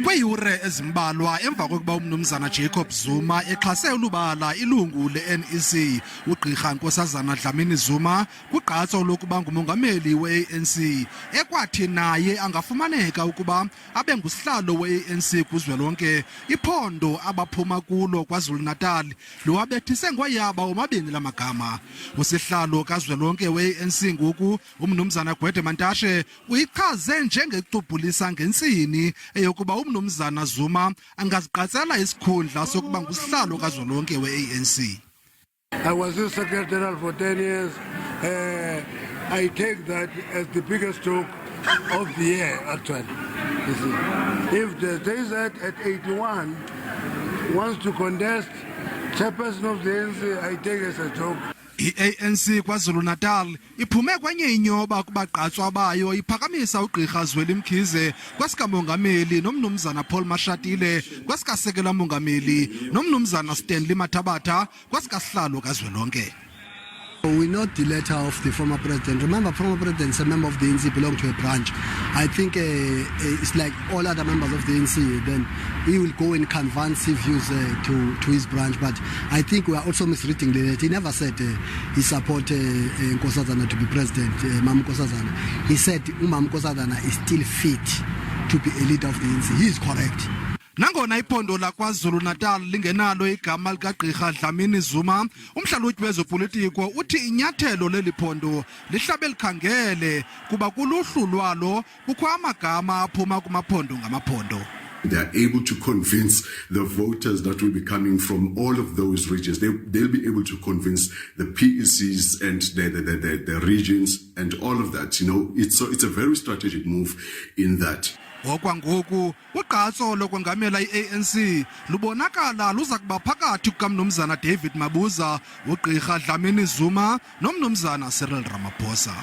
Kwiiyure ezimbalwa emva kokuba uMnumzana Jacob Zuma exhase ulubala ilungu le-NEC uGqirha Nkosazana Dlamini Zuma kugqatso lokuba ngumongameli we-ANC, ekwathi naye angafumaneka ukuba abe ngusihlalo we-ANC kuzwelonke, iphondo abaphuma kulo KwaZulu-Natal liwabethise ngoyaba omabini la magama. Usihlalo kazwelonke we-ANC ngoku uMnumzana Gwede Mantashe uyichaze njengecubhulisa ngentsini eyokuba uMnumzana Zuma angazigqatsela isikhundla sokuba ngusihlalo kazwelonke we-ANC. I was the Secretary General for 10 years. I take that as the biggest joke of the year, actually. You see, if the JZ at 81 wants to contest chairperson of the ANC, I take it as a joke. I-ANC KwaZulu-Natal iphume kwenye inyoba kubagqatswa bayo, iphakamisa uGqirha Zweli Mkhize kwesikamongameli, nomnumzana Paul Mashatile kwesikasekela mongameli, nomnumzana Stanley Mathabatha kwesikasihlalo kazwelonke. We note the letter of the former president. Remember, former president is a member of the ANC, belong to a branch. I think it's like all other members of the ANC. Then he will go and convey his views to his branch. But I think we are also misreading the letter. He never said he support Nkosazana to be president, Mam Nkosazana. He said Umam Nkosazana is still fit to be a leader of the ANC. He is correct. Nangona iphondo laKwaZulu-Natal lingenalo igama likaGqirha Dlamini Zuma, umhlalutyi wezopolitiko uthi inyathelo leli phondo lihlabe likhangele kuba kuluhlu lwalo kukho amagama aphuma kumaphondo ngamaphondo. They are able to convince the voters that will be coming from all of those regions. They'll be able to convince the PECs and the regions and all of that. So it's a very strategic move in that. Okwangoku ugqatso lokwengamela i-ANC lubonakala luza kuba phakathi kukamnumzana David Mabuza, uGqirha Dlamini Zuma nomnumzana Cyril Ramaphosa.